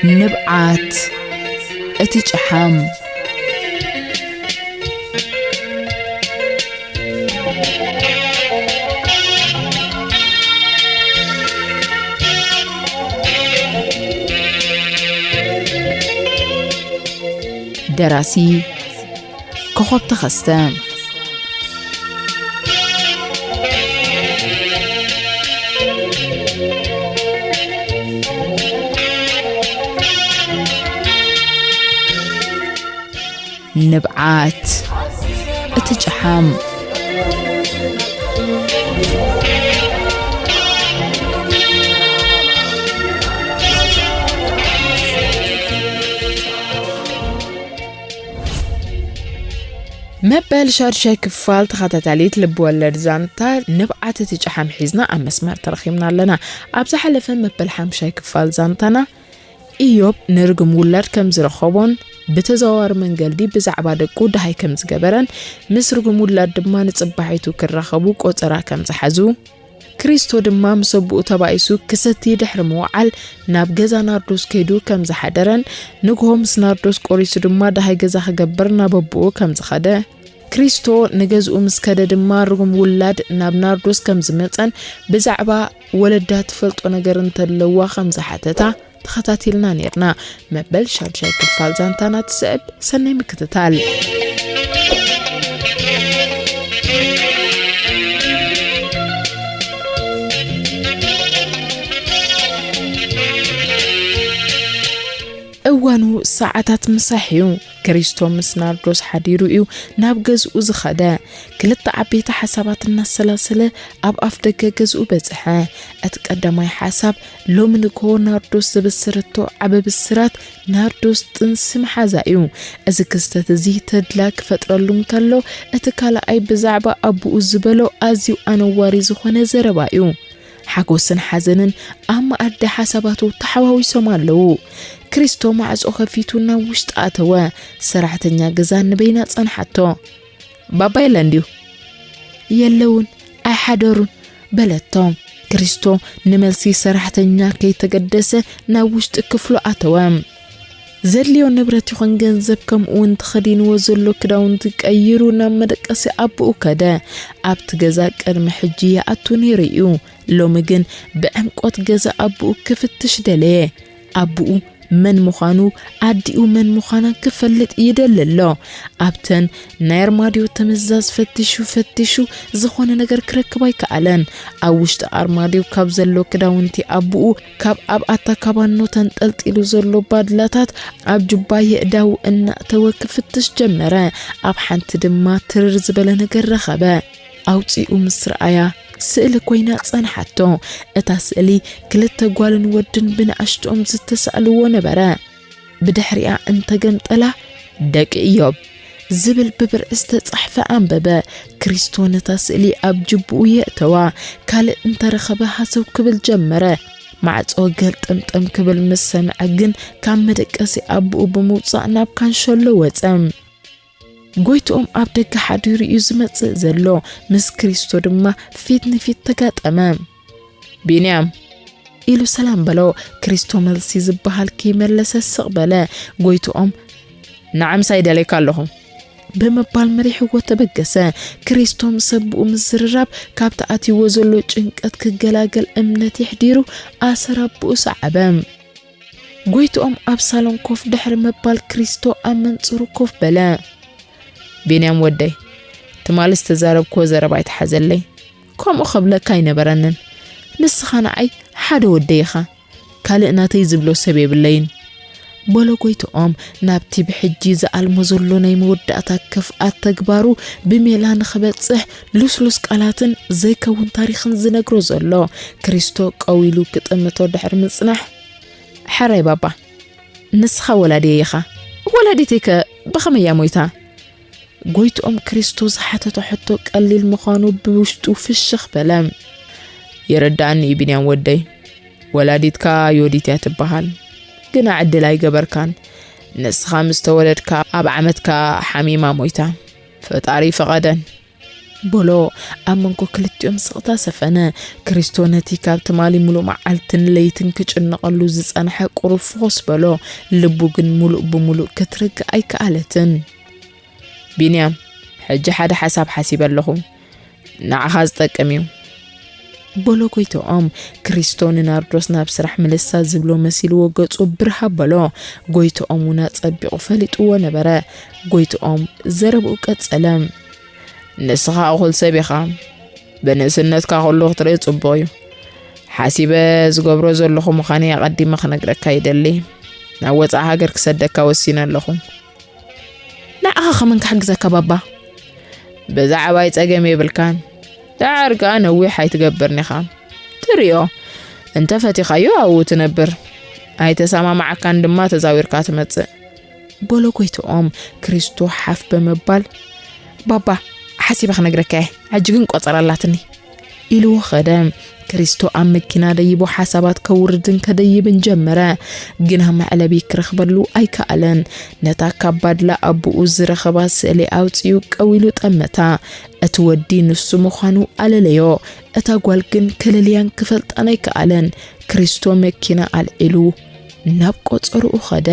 ንብዓት እቲ ጨሓም። ደራሲ ኮኾብ ተኸስተ። ንብዓት እቲ ጨሓም። መበል ሻድሻይ ክፋል ተኸታታሊት ልብ ወለድ ዛንታ ንብዓት እቲ ጨሓም ሒዝና ኣብ መስመር ተረኺብና ኣለና። ኣብ ዝሓለፈ መበል ሓምሻይ ክፋል ዛንታና፣ ኢዮብ ንርጉም ውላድ ከም ዝረኸቦን ብተዘዋዋሪ መንገዲ ብዛዕባ ደቁ ደሃይ ከም ዝገበረን፣ ምስ ርጉም ውላድ ድማ ንጽባሒቱ ክራኸቡ ቆጸራ ከም ዝሓዙ፣ ክሪስቶ ድማ ምስ ኣቦኡ ተባኢሱ ክሰቲ ድሕሪ ምውዓል ናብ ገዛ ናርዶስ ከይዱ ከም ዝሓደረን፣ ንግሆ ምስ ናርዶስ ቆሪሱ ድማ ደሃይ ገዛ ክገብር ናብ ኣቦኡ ከም ዝኸደ፣ ክሪስቶ ንገዝኡ ምስ ከደ ድማ ርጉም ውላድ ናብ ናርዶስ ከም ዝመጸን ብዛዕባ ወለዳ ትፈልጦ ነገር እንተለዋ ከም ዝሓተታ ተኸታቲልና ኔርና። መበል ሻድሻይ ክፋል ዛንታና ትስዕብ። ሰናይ ምክትታል። እዋኑ ሰዓታት ምሳሕ እዩ። ክሪስቶ ምስ ናርዶስ ሓዲሩ እዩ ናብ ገዝኡ ዝኸደ። ክልተ ዓበይቲ ሓሳባት እናሰላሰለ ኣብ ኣፍ ደገ ገዝኡ በጽሐ። እቲ ቀዳማይ ሓሳብ፣ ሎሚ ንግሆ ናርዶስ ዘበሰረቶ ዓቢ ብስራት፣ ናርዶስ ጥንሲ ምሓዛ እዩ። እዚ ክስተት እዚ ተድላ ክፈጥረሉ እንከሎ፣ እቲ ካልኣይ ብዛዕባ ኣቦኡ ዝበሎ ኣዝዩ ኣነዋሪ ዝኾነ ዘረባ እዩ። ሓጎስን ሓዘንን ኣብ መኣዲ ሓሳባቱ ተሓዋዊሶም ኣለዉ። ክሪስቶ ማዕጾ ከፊቱ ናብ ውሽጢ ኣተወ። ሰራሕተኛ ገዛ ንበይና ጸንሓቶ። "ባባ የለን ድዩ?" "የለውን፣ ኣይሓደሩን" በለቶ። ክሪስቶ ንመልሲ ሰራሕተኛ ከይተገደሰ ናብ ውሽጢ ክፍሉ ኣተወ። ዘድልዮ ንብረት ይኹን ገንዘብ፣ ከምኡ እውን ተኸዲንዎ ዘሎ ክዳውንቲ ቀይሩ ናብ መደቀሲ ኣቦኡ ከደ። ኣብቲ ገዛ ቅድሚ ሕጂ ይኣቱ ነይሩ እዩ። ሎሚ ግን ብዕምቆት ገዛ ኣቦኡ ክፍትሽ ደለየ። ኣቦኡ መን ምዃኑ፣ ኣዲኡ መን ምዃና ክፈልጥ ይደሊ ኣሎ። ኣብተን ናይ ኣርማድዮ ተመዛዝ ፈቲሹ ፈቲሹ ዝኾነ ነገር ክረክብ ኣይከኣለን። ኣብ ውሽጢ ኣርማድዮ ካብ ዘሎ ክዳውንቲ ኣቦኡ፣ ካብ ኣብ ኣታ ካባኖ ተንጠልጢሉ ዘሎ ባድላታት ኣብ ጁባ የእዳው እናእተወ ክፍትሽ ጀመረ። ኣብ ሓንቲ ድማ ትርር ዝበለ ነገር ረኸበ። ኣውጺኡ ምስ ረኣያ፣ ስእሊ ኮይና ጸንሓቶ። እታ ስእሊ ክልተ ጓልን ወድን ብንኣሽትኦም ዝተሳእልዎ ነበረ። ብድሕሪኣ እንተገምጠላ፣ "ደቂ ኢዮብ" ዝብል ብብርዒ ዝተጻሕፈ ኣንበበ። ክሪስቶ ነታ ስእሊ ኣብ ጅብኡ የእተዋ። ካልእ እንተረኸበ ሃሰው ክብል ጀመረ። ማዕጾ ገልጠምጠም ክብል ምስ ሰምዐ ግን፣ ካብ መደቀሲ ኣቦኡ ብምውጻእ ናብ ካንሸሎ ወጸ። ጎይትኦም ኣብ ደገ ሓዲሩ እዩ ዝመጽእ ዘሎ። ምስ ክሪስቶ ድማ ፊት ንፊት ተጋጠመ። "ቢንያም!" ኢሉ ሰላም በሎ። ክሪስቶ መልሲ ዝበሃል ከይመለሰ ስቕ በለ። ጎይትኦም፣ "ንዓ ምሳይ ደልየካ ኣለኹ" ብምባል መሪሕዎ ተበገሰ። ክሪስቶ ምስ ኣቦኡ ምዝርራብ ካብቲ ኣትይዎ ዘሎ ጭንቀት ክገላገል እምነት የሕዲሩ ኣሰር ኣቦኡ ሰዓበ። ጎይትኦም ኣብ ሳሎን ኮፍ ድሕሪ ምባል ክሪስቶ ኣብ መንጽሩ ኮፍ በለ። "ቢንያም ወደይ፣ ትማሊ ዝተዛረብክዎ ዘረባ ኣይትሓዘለይ። ከምኡ ክብለካ ኣይነበረንን። ንስኻ ንዓይ ሓደ ወደይ ኢኻ። ካልእ ናተይ ዝብሎ ሰብ የብለይን" በሎ ጎይትኦም ናብቲ ብሕጂ ዝኣልሞ ዘሎ ናይ መወዳእታ ክፍኣት ተግባሩ ብሜላ ንኽበጽሕ ልስሉስ ቃላትን ዘይከውን ታሪኽን ዝነግሮ ዘሎ። ክሪስቶ ቀው ኢሉ ክጥምቶ ድሕሪ ምጽናሕ፣ "ሕራይ ባባ፣ ንስኻ ወላዲየይ ኢኻ። ወላዲተይከ ብኸመይ እያ ሞይታ?" ጎይትኦም ክሪስቶ ዝሓተቶ ሕቶ ቀሊል ምዃኑ ብውሽጡ ፍሽኽ በለ። "ይርድኣኒ እዩ ቢንያም ወደይ። ወላዲትካ ዮዲት እያ ትበሃል። ግና ዕድል ኣይገበርካን። ንስኻ ምስ ተወለድካ ኣብ ዓመትካ ሓሚማ ሞይታ። ፈጣሪ ፈቐደን" በሎ። ኣብ መንጎ ክልቲኦም ስቕታ ሰፈነ። ክሪስቶ ነቲ ካብ ትማሊ ምሉእ መዓልትን ለይትን ክጭነቐሉ ዝጸንሐ ቁሩብ ፍኹስ በሎ። ልቡ ግን ምሉእ ብምሉእ ክትርግእ ኣይከኣለትን። ቢንያም፣ ሕጂ ሓደ ሓሳብ ሓሲበ ኣለኹ። ንዓኻ ዝጠቅም እዩ። በሎ ጎይትኦም። ክሪስቶ ንናርዶስ ናብ ስራሕ ምልሳ ዝብሎ መሲልዎ ገጹ ብርህ ኣበሎ። ጎይትኦም እውን ኣጸቢቑ ፈሊጥዎ ነበረ። ጎይትኦም ዘረብኡ ቀጸለ። ንስኻ እኹል ሰብ ኢኻ። ብንእስነትካ ኩሉ ክትርኢ ጽቡቕ እዩ። ሓሲበ ዝገብሮ ዘለኹ ምዃነይ ኣቐዲመ ክነግረካ ይደሊ። ናብ ወጻኢ ሃገር ክሰደካ ወሲነ ኣለኹ። ንዓኻ ከመን ክሕግዘካ ባባ? ብዛዕባይ ጸገም የብልካን። ደሓር ከኣ ነዊሕ ኣይትገብርን ኢኻ። ትርእዮ፣ እንተ ፈቲኻዮ ኣብኡ ትነብር። ኣይተሰማማዓካን ድማ ተዛዊርካ ትመጽእ። በሎ ጎይትኦም። ክሪስቶ ሓፍ ብምባል፣ ባባ፣ ሓሲበ ክነግረካ እየ። ሕጂ ግን ቆጸራ ኣላትኒ። ኢልዎ ኸደ። ክሪስቶ ኣብ መኪና ደይቡ ሓሳባት ከውርድን ከደይብን ጀመረ። ግና መዕለቢ ክረኽበሉ ኣይከኣለን። ነታ ካብ ባድላ ኣቦኡ ዝረኸባ ስእሊ ኣውጺኡ ቀዊሉ ጠመታ። እቲ ወዲ ንሱ ምዃኑ ኣለለዮ። እታ ጓል ግን ከለልያን ክፈልጣን ኣይከኣለን። ክሪስቶ መኪና ኣልዒሉ ናብ ቆጸርኡ ኸደ።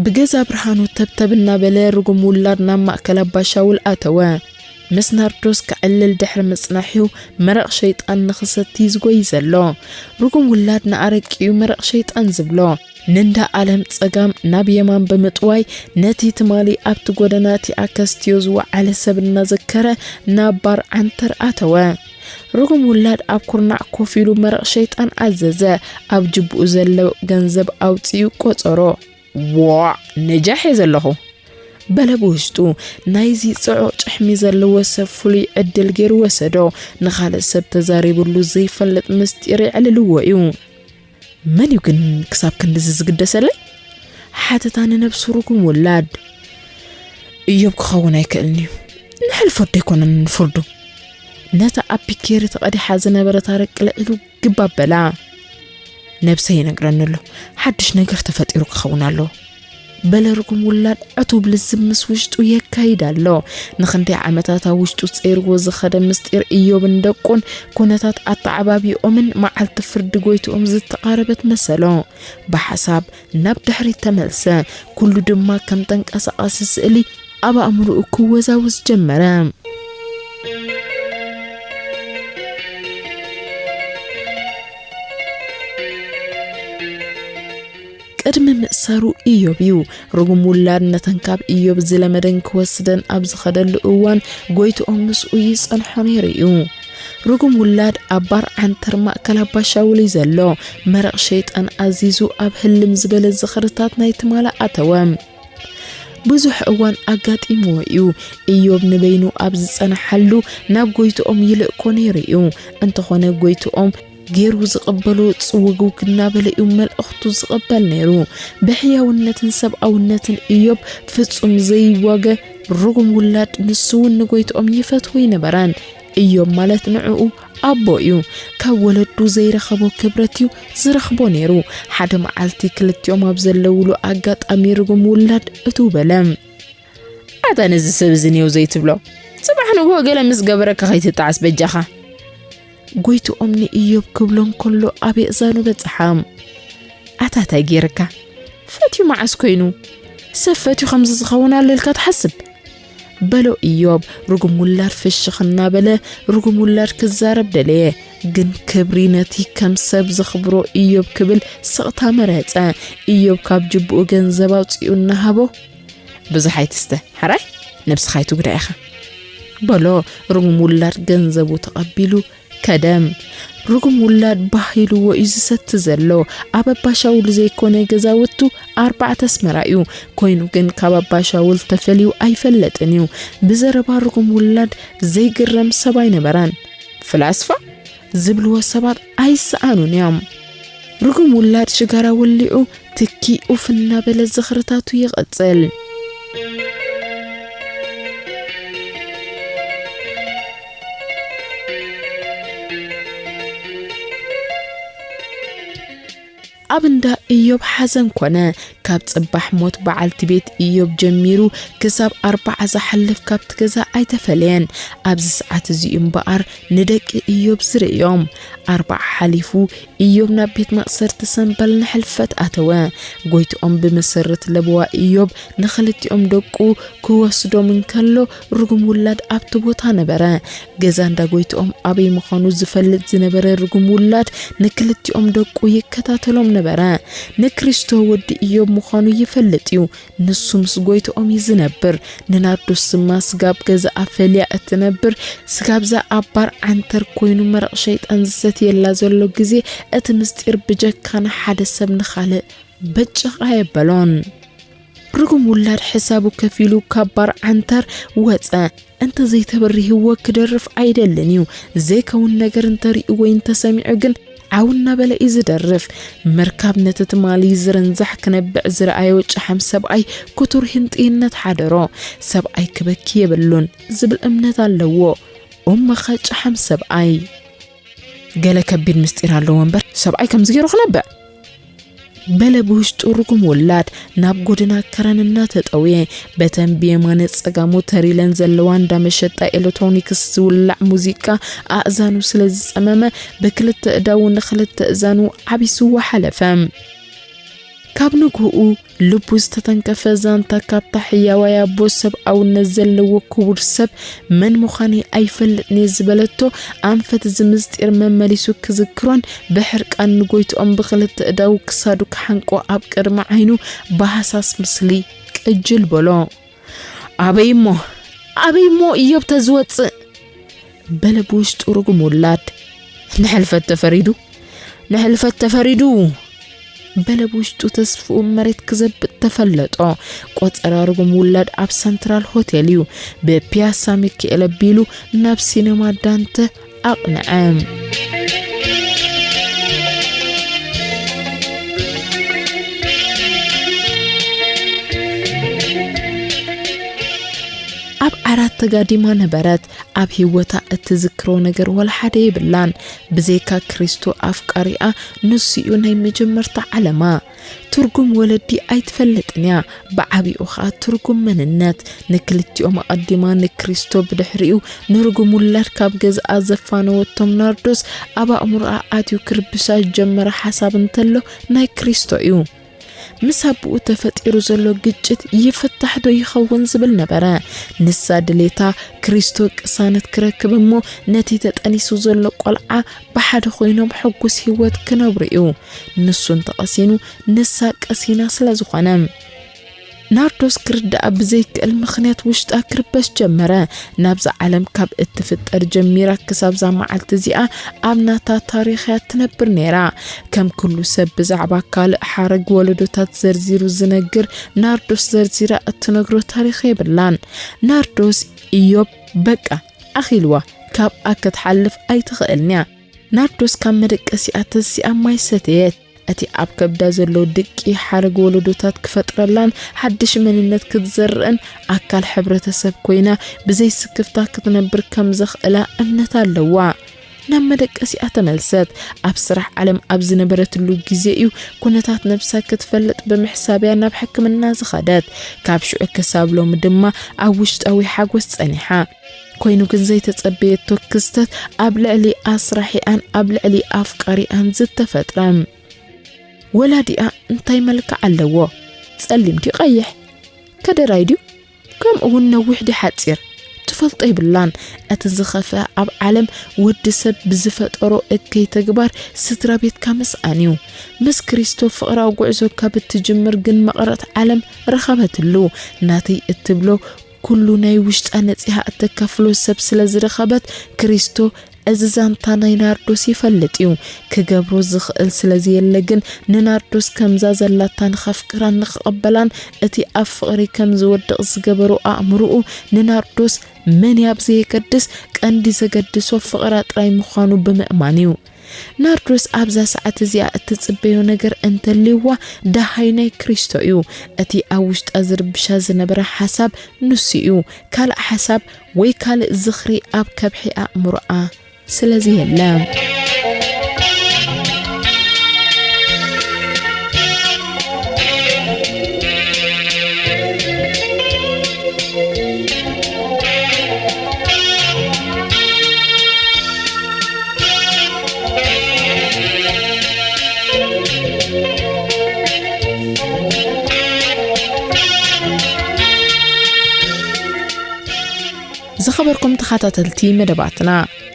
ብገዛ ብርሃኑ ተብተብ እናበለ ርጉም ውላድ ናብ ማእከል ኣባሻውል ኣተወ። ምስ ናርዶስ ክዕልል ድሕሪ ምጽናሕ'ዩ መረቕ ሸይጣን ንኽሰቲ ዝጎይ ዘሎ። ርጉም ውላድ ንኣረቂ'ዩ መረቕ ሸይጣን ዝብሎ። ንንዳ ኣለም ጸጋም ናብ የማን ብምጥዋይ፣ ነቲ ትማሊ ኣብቲ ጎደና ቲኣከስትዮ ዝወዓለ ሰብ እናዘከረ ናብ ባር ዓንተር ኣተወ። ርጉም ውላድ ኣብ ኩርናዕ ኮፍ ኢሉ መረቕ ሸይጣን ኣዘዘ። ኣብ ጅብኡ ዘሎ ገንዘብ ኣውጺኡ ቆጸሮ። "ዋዕ፣ ነጃሕ እየ ዘለኹ!" በለ ብውሽጡ። ናይዚ ጽዑቕ ጭሕሚ ዘለዎ ሰብ ፍሉይ ዕድል ገይሩ ወሰዶ። ንኻልእ ሰብ ተዛሪብሉ ዘይፈልጥ ምስጢር የዕልልዎ እዩ። "መን እዩ ግን ክሳብ ክንድዚ ዝግደሰለይ?" ሓተታ ንነብሱ ርጉም ውላድ። "እዮብ ክኸውን ኣይክእልን እዩ። ንሕልፎ ዶ ኣይኮነን ፍርዱ?" ነታ ኣብ ፒኬሪ ተቐዲሓ ዝነበረት ኣረቂ ልዒሉ ግብ ኣበላ። "ነብሰይ ይነግረኒ ኣሎ፣ ሓድሽ ነገር ተፈጢሩ ክኸውን ኣሎ" በለ ርጉም ውላድ ዕቱብ ልዝብ ምስ ውሽጡ የካይድ ኣሎ። ንኽንደይ ዓመታት ኣብ ውሽጡ ጸይርዎ ዝኸደ ምስጢር እዮብን ደቁን፣ ኩነታት ኣተዓባቢኦምን መዓልቲ ፍርዲ ጎይትኦም ዝተቓረበት መሰሎ። ብሓሳብ ናብ ድሕሪት ተመልሰ። ኩሉ ድማ ከም ተንቀሳቓሲ ስእሊ ኣብ ኣእምሮኡ ክወዛወዝ ጀመረ። ቅድሚ ምእሳሩ እዮብ እዩ። ርጉም ውላድ ነተን ካብ እዮብ ዝለመደን ክወስደን ኣብ ዝኸደሉ እዋን፣ ጎይትኦም ምስኡ ይጸንሖ ነይሩ እዩ። ርጉም ውላድ ኣብ ባር ዓንተር ማእከል ኣባሻውል እዩ ዘሎ። መረቕ ሸይጣን ኣዚዙ ኣብ ህልም ዝበለ ዝኽርታት ናይ ትማሊ ኣተወ። ብዙሕ እዋን ኣጋጢምዎ እዩ። እዮብ ንበይኑ ኣብ ዝጸንሓሉ ናብ ጎይትኦም ይልእኮ ነይሩ እዩ። እንተኾነ ጎይትኦም ገይሩ ዝቕበሎ ጽውግውግ እናበለ እዩ መልእኽቱ ዝቕበል ነይሩ። ብሕያውነትን ሰብኣውነትን እዮብ ፍጹም ዘይዋገ ርጉም ውላድ ንሱ እውን ንጎይትኦም ይፈትዎ ኣይነበረን። እዮብ ማለት ንዕኡ ኣቦ እዩ። ካብ ወለዱ ዘይረኸቦ ክብረት እዩ ዝረኽቦ ነይሩ። ሓደ መዓልቲ ክልቲኦም ኣብ ዘለውሉ ኣጋጣሚ ርጉም ውላድ እትው በለ። "ኣታ ነዚ ሰብ እዚ ኔው ዘይትብሎ፣ ጽባሕ ንግሆ ገለ ምስ ገበረካ ከይትጠዓስ በጃኻ!" ጎይትኦም ንእዮብ ክብሎ እንከሎ ኣብ የእዛኑ በጽሓ። "ኣታ እንታይ ገይረካ? ፈትዩ መዓስ ኮይኑ? ሰብ ፈትዩ ከምዚ ዝኸውን ኣሎ ኢልካ ትሓስብ?" በሎ እዮብ። ርጉም ውላድ ፍሽኽ እናበለ ርጉም ውላድ ክዛረብ ደለየ። ግን ክብሪ ነቲ ከም ሰብ ዘኽብሮ እዮብ ክብል ስቕታ መረጸ። እዮብ ካብ ጅብኡ ገንዘብ ኣውጺኡ እናሃቦ፣ "ብዙሕ ኣይትስተ፣ ሕራይ ነብስኻ ኣይትጉዳእ ኢኻ" በሎ። ርጉም ውላድ ገንዘቡ ተቐቢሉ ከደ። ርጉም ውላድ ባህ ኢልዎ እዩ ዝሰቲ ዘሎ። ኣብ ኣባሻውል ዘይኮነ ገዛውቱ ኣርባዕተ ኣስመራ እዩ። ኮይኑ ግን ካብ ኣባሻውል ተፈልዩ ኣይፈለጥን እዩ። ብዘረባ ርጉም ውላድ ዘይግረም ሰብ ኣይነበረን። "ፍላስፋ" ዝብልዎ ሰባት ኣይሰኣኑን እዮም። ርጉም ውላድ ሽጋራ ወሊዑ ትኪ ኡፍ እናበለ ዝኽርታቱ ይቕጽል። ኣብ እንዳ ኢዮብ ሓዘን ኮነ። ካብ ጽባሕ ሞት በዓልቲ ቤት ኢዮብ ጀሚሩ ክሳብ ኣርባዓ ዝሓልፍ ካብቲ ገዛ ኣይተፈለየን። ኣብዚ ሰዓት እዚ እምበኣር ንደቂ ኢዮብ ዝርእዮም። ኣርባዓ ሓሊፉ ኢዮብ ናብ ቤት ማእሰርቲ ሰምበል ንሕልፈት ኣተወ። ጎይትኦም ብመሰረት ለበዋ ኢዮብ ንኽልቲኦም ደቁ ክወስዶም እንከሎ ርጉም ውላድ ኣብቲ ቦታ ነበረ። ገዛ እንዳ ጎይትኦም ኣበይ ምዃኑ ዝፈልጥ ዝነበረ ርጉም ውላድ ንክልቲኦም ደቁ ይከታተሎም ነበረ። ንክሪስቶ ወዲ ኢዮብ ምዃኑ ይፈልጥ እዩ። ንሱ ምስ ጎይትኦም እዩ ዝነብር። ንናርዶስ ድማ ስጋብ ገዛኣ ፈልያ እትነብር፣ ስጋብዛ ኣብ ባር ዓንተር ኮይኑ መረቕ ሸይጣን ዝሰትየላ ዘሎ ግዜ እቲ ምስጢር ብጀካ ንሓደ ሰብ ንኻልእ በጭቕ ኣየበሎን። ርጉም ውላድ ሕሳቡ ከፊሉ ካብ ባር ዓንተር ወጸ። እንተ ዘይተበሪህዎ ክደርፍ ኣይደልን እዩ። ዘይከውን ነገር እንተሪኡ ወይ እንተሰሚዑ ግን ዓው እናበለ እዩ ዝደርፍ። መርካብ ነቲ ትማሊ ዝርንዛሕ ክነብዕ ዝረኣዮ ጨሓም ሰብኣይ ክቱር ህንጥይነት ሓደሮ። ሰብኣይ ክበኪ የብሉን ዝብል እምነት ኣለዎ። እሞኸ ጨሓም ሰብኣይ ገለ ከቢድ ምስጢር ኣለዎ እምበር ሰብኣይ ከምዚ ገይሩ ክነብዕ በለ ብውሽጡ ርጉም ውላድ ናብ ጎደና ከረን እናተጠውየ። በተን ብየማነ ጸጋሙ ተር ኢለን ዘለዋ እንዳ መሸጣ ኤሌክትሮኒክስ ዝውላዕ ሙዚቃ ኣእዛኑ ስለ ዝጸመመ ብክልተ እዳዉ ንክልተ እዛኑ ዓቢስዎ ሓለፈ። ካብ ንግሆኡ ልቡ ዝተተንከፈ ዛንታ ካብታ ሕያዋይ ኣቦ ሰብኣውነት ዘለዎ ክቡር ሰብ መን ምዃነይ ኣይፈልጥን እየ ዝበለቶ ኣንፈት እዚ ምስጢር መመሊሱ ክዝክሮን ብሕርቃን ንጎይትኦም ብኽልተ እዳዉ ክሳዱ ክሓንቆ ኣብ ቅድሚ ዓይኑ ብሃሳስ ምስሊ ቅጅል በሎ። ኣበይ እሞ ኣበይ እሞ እዮብ ተዝወፅእ በለ ብውሽጡ ርጉም ውላድ። ንሕልፈት ተፈሪዱ ንሕልፈት ተፈሪዱ በለ ብውሽጡ ተስፍኡ መሬት ክዘብጥ ተፈለጦ። ቆጸራ ርጉም ውላድ ኣብ ሰንትራል ሆቴል እዩ። ብፒያሳ ሚካኤል ኣቢሉ ናብ ሲነማ ዳንተ ኣቕንዐ። ኣብ ዓራት ተጋዲማ ነበረት። ኣብ ህይወታ እትዝክሮ ነገር ወላ ሓደ የብላን። ብዘይካ ክሪስቶ ኣፍቃሪኣ ንሱ'ዩ ናይ መጀመርታ ዓለማ። ትርጉም ወለዲ ኣይትፈልጥን እያ፣ ብዓቢኡ ኸኣ ትርጉም መንነት። ንክልቲኦም ኣቐዲማ ንክሪስቶ ብድሕሪኡ ንርጉም ውላድ ካብ ገዝኣ ዘፋነወቶም ናርዶስ ኣብ ኣእምሮኣ ኣትዩ ክርብሻ ዝጀመረ ሓሳብ እንተሎ ናይ ክሪስቶ እዩ። ምስ ኣቦኡ ተፈጢሩ ዘሎ ግጭት ይፍታሕ ዶ ይኸውን ዝብል ነበረ። ንሳ ድሌታ ክሪስቶ ቅሳነት ክረክብ እሞ ነቲ ተጠኒሱ ዘሎ ቆልዓ ብሓደ ኮይኖም ሕጉስ ህይወት ክነብሩ እዩ። ንሱ እንተቐሲኑ ንሳ ቀሲና ስለ ዝኾነ። ናርዶስ ክርዳኣ ብዘይክእል ምኽንያት ውሽጣ ክርበሽ ጀመረ። ናብዛ ዓለም ካብ እትፍጠር ጀሚራ ክሳብዛ መዓልቲ እዚኣ ኣብ ናታ ታሪኽ እያ ትነብር ነይራ። ከም ኩሉ ሰብ ብዛዕባ ካልእ ሓረግ ወለዶታት ዘርዚሩ ዝነግር ናርዶስ ዘርዚራ እትነግሮ ታሪኽ የብላን። ናርዶስ ኢዮብ በቃ ኣኺልዋ ካብኣ ክትሓልፍ ኣይትኽእልን እያ። ናርዶስ ካብ መደቀሲኣ ተሲኣ ማይ ሰተየት። እቲ ኣብ ከብዳ ዘሎ ድቂ ሓረግ ወለዶታት ክፈጥረላን ሓድሽ መንነት ክትዘርእን ኣካል ሕብረተሰብ ኮይና ብዘይ ስክፍታ ክትነብር ከም ዘኽእላ እምነት ኣለዋ። ናብ መደቀሲኣ ተመልሰት። ኣብ ስራሕ ዓለም ኣብ ዝነበረትሉ ግዜ እዩ ኩነታት ነብሳ ክትፈልጥ ብምሕሳብያ ናብ ሕክምና ዝኸደት። ካብ ሽዑ ክሳብ ሎሚ ድማ ኣብ ውሽጣዊ ሓጎስ ጸኒሓ። ኮይኑ ግን ዘይተጸበየቶ ክስተት ኣብ ልዕሊ ኣስራሒኣን ኣብ ልዕሊ ኣፍቃሪኣን ዝተፈጥረ። ወላዲኣ እንታይ መልክዕ ኣለዎ? ጸሊም ድዩ ቀይሕ? ከደራይ ድዩ? ከምኡ እውን ነዊሕ ድዩ ሓጺር? ትፈልጦ የብላን። እቲ ዝኸፍአ ኣብ ዓለም ወዲ ሰብ ብዝፈጠሮ እከይ ተግባር ስድራ ቤትካ ምስኣን እዩ። ምስ ክሪስቶ ፍቕራዊ ጉዕዞ ካብ እትጅምር ግን መቐረት ዓለም ረኸበትሉ። ናተይ እትብሎ ኩሉ ናይ ውሽጣ ነጺሃ እተካፍሎ ሰብ ስለ ዝረኸበት ክሪስቶ እዚ ዛንታ ናይ ናርዶስ ይፈልጥ እዩ። ክገብሮ ዝኽእል ስለ ዘየለ ግን ንናርዶስ ከምዛ ዘላታ ንኸፍቅራን ንኽቕበላን እቲ ኣብ ፍቕሪ ከም ዝወድቕ ዝገበሮ ኣእምሮኡ ንናርዶስ መን እያ ብዘየገድስ ቀንዲ ዘገድሶ ፍቕራ ጥራይ ምዃኑ ብምእማን እዩ። ናርዶስ ኣብዛ ሰዓት እዚኣ እትጽበዮ ነገር እንተልይዋ ደሃይ ናይ ክሪስቶ እዩ። እቲ ኣብ ውሽጣ ዝርብሻ ዝነበረ ሓሳብ ንሱ እዩ። ካልእ ሓሳብ ወይ ካልእ ዝኽሪ ኣብ ከብሒ ኣእምሮኣ ስለ ዘየለ። ዝኸበርኩም ተኸታተልቲ መደባትና፣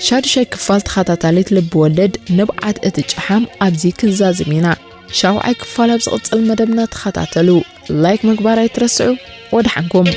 ሻዱሻይ ክፋል ተኸታታሊት ልቢ ወለድ ንብዓት እቲ ጨሓም ኣብዚ ክንዛዝም ኢና። ሻውዓይ ክፋል ኣብ ዝቕጽል መደብና ተኸታተሉ። ላይክ ምግባር ኣይትረስዑ። ወደሓንኩም።